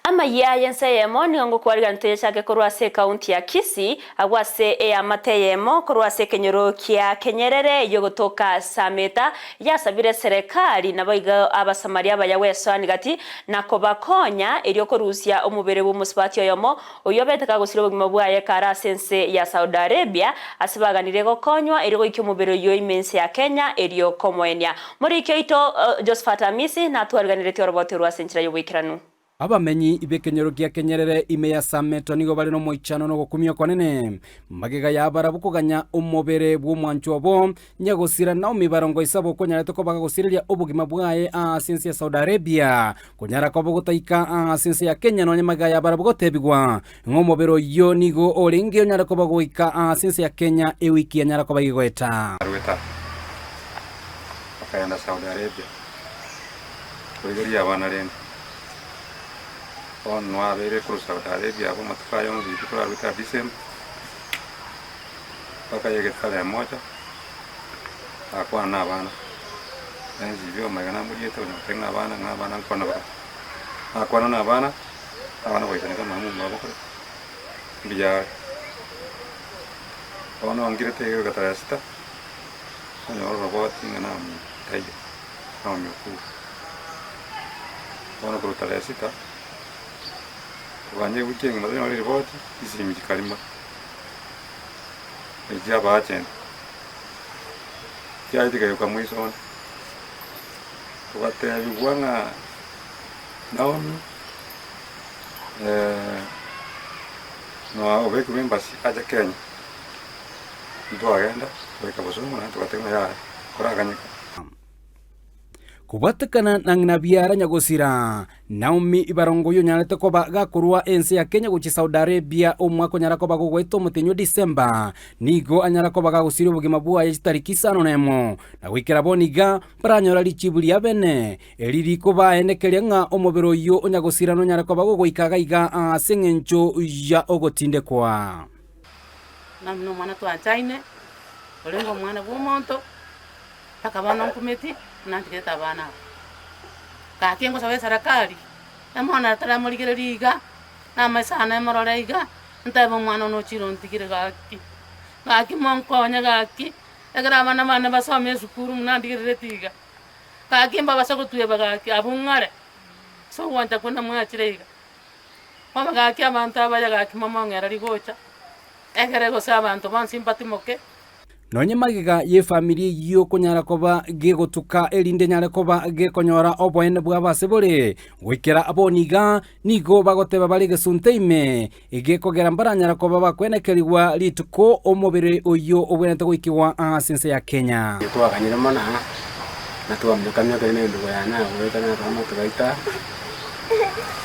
Amayia y'ense eyemo nigo ngokwarigania toyechake korwa ase ekaunti ya Kisii, agwo ase eamate eyemo korwa ase ekenyoro kia Kenyerere eyio gotoka Sameta yasabire eserekari naboigo Abasamaria abaya gwesoani gati na kobakonya erio korusia omobere bw'omosubati oyomo oyio obete kagosiria obogima bwaye kare ase ense ya Saudi Arabia ase baganirie gokonywa erio goikia omobere oyio ime ense ya Kenya erio komoenia. Moriki oito Josephat Amisi natwariganeretie oroboti orwo ase enchera y'oboikeranu. Abamenyi b'ekenyoro gia Kenyerere ime ya Sameto nigo bare nomoichano na ogokumia okonene, magega y'abarabwo koganya omobere bw'omwanchwa obo, nyagosira Naomi Barongo Isabo okonyarete koba gagosireria obogima bwaye ase ense ya Saudi Arabia, konyara koba ogotaika ase ense ya Kenya nonya magega y'abarabwo gotebigwa ng'a omobere oyio nigo orenge onyare koba goika ase ense ya Kenya ewiki yanyara koba egegoeta. Arwete akagenda Saudi Arabia korigereria abana rende. Bono nwabeire korwa Saudi Arabia abwo amatuko aya onsi rituko rarwete aa December, mpaka ya egetari emoja, agakwana na abana, nensibi omaiga namoriete onya goteba ng'a abana ng'a abana nkwana bare. Nakwana na abana, abana baisaneka mama omwabo kore, mbuya are. Bono ngirete iga goika tarehe sita, onyore oroboti ng'a Naomi taiyo, Naomi okure. Bono korwa tarehe sita, koganya ewiki engima tonyore ripoti, chisimi chikarima, echi chia abaachenti, chiaye chigaika mwiso onde, togatebiwa ng'a Naomi noa obekirwe embassy ache Kenya, ntwagenda goika Bosongo naende togateba ng'a yaya koraganyeka. Kobwatekana na ng'ina biara nyagosira, Naomi Barongo oyio onyarete koba gakorwa ense ya Kenya gochia Saudi Arabia omwaka onyara koba gogoeta omotenyi o December, nigo anyara koba gagosiria obogima bwaye chitariki isano na emo, na goikera bono iga mbaranyora richibu ria bene, eri rikobaenekeria ng'a omobere oyio o nyagosira nonyare koba gogoika iga iga ase engencho ya ogotindekwa. Naomi nomwana twanchaine, orenge omwana bw'omonto. Mpaka bono nkumeti buna ntigete abana aba. Gaki ngosaba eserekari, emona taramorigereria iga, na amaiso ane emorore iga, ntebe omwana one ochire ontigire gaki, gaki monkonye gaki, ekero abana bane basome esukuru buna ndigerereti iga, gaki mbabase gotweba gaki abwo ng'are, ase ogwancha kwane mwachire iga. Bono gaki abanto abaya gaki momong'ereri gocha, ekere gose abanto bonsi mbatimoke. Nonye magega y'efamiri eyio konyara koba gegotuka erinde enyare koba gekonyora oboene bwabo ase bore, goikera bono iga nigo bagoteba bare egesunte ime, egekogera mbaranyara koba bakwenekerigwa rituko omobere oyio obwenerete goikigwa ase ense ya Kenya. Twaganyire mono aa, na twaminyokaminyokire na endugu yane agoeta na abaamate baito aa,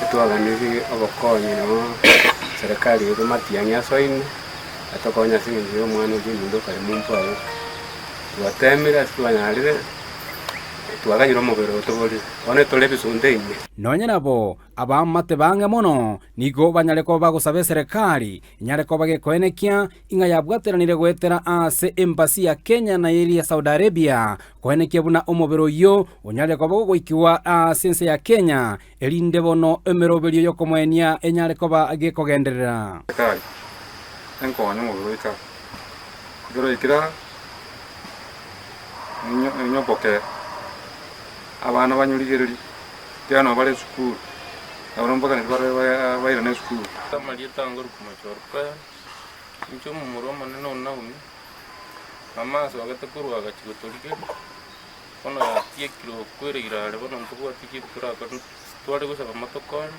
etwaganirie obokonyi noo serikali yaito matiang'i asoine. Atokonye ase engencho y'omwana oyio ominto okare monto abwo. Twateemire ase twanyarire, twaganyire omobere oo toborire. Bono etore ebisunte ime. Nonya nabo, abaamate bang'e mono nigo banyare koba bagosaba eserekari enyare koba gekoenekia ing'a yabwateranire goetera ase embassy ya Kenya na eria ya Saudi Arabia koenekia buna omobere oyio onyare koba gogoikigwa ase ense ya Kenya Erinde bono emeroberio y'okomoenia enyare koba gekogenderera. Serikali enkonye omobere oika ekero oikire aa inyoboke abana banyorigererie ekiagera nabo bare esukuru nabo mpaka naende bairane esukuru. Amarieta angoruka mochoro Brian, inche omomura omonene o Naomi, mama asogete korwa agachia gotorigeria. Bono yatiekire okwereire are, bono ntobwati ki torakore, tware gosaba motokonye,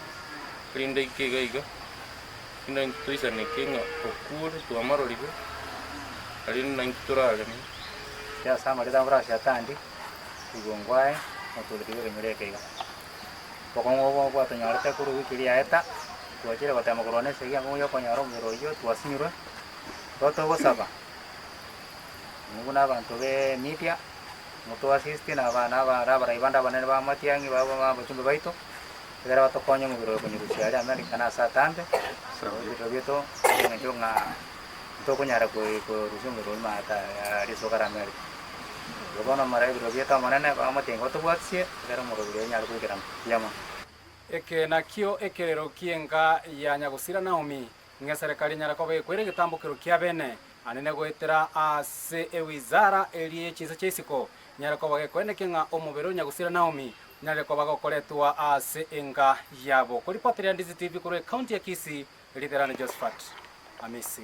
erinde aike iga iga, rinde intwe toisaneke ng'a okure twamarorire, naende naintwe torareme. Ase amarieta abwo ase Atandi, rigongo aye, motoreti bw'ekenyoro eke iga. Obokong'u obo bwatonyorete korwa ewiki eria yaeta, twachire gotema korwana esegi enkong'u ya okonyora omobere oyio twasinyirwe, igo togosaba, intwe buna abanto be emedia, Motoasistie na abana abare abarai bande abanene ba amatiang'i babo abachumbe baito, ekero batokonye omobere oyo konyorusia aria America na ase atambe, ebirero biaito ase eng'encho ng'a ntokonyara korusia omobere oyio maate aria ase okare America. Igo bono mara ebirero biaito Omonene bamatiang'i batobwatisie, ekero omoroberi oyo onyare goikerana. Mbuya mono. Eke nakio ekerero ki'enka ya nyagosira Naomi, ng'a eserekari enyare koba ekwere egetambokero kia bene, anene goetera ase ewizara eria ye chinse chia isiko, nyare koba gekoenekia ng'a omobere o nyagosira Naomi onyare koba gokoretwa ase enka yabo. Koripoteria Ndizi TV korwa ecounty ya Kisii, Ritherane Josephat Amisi.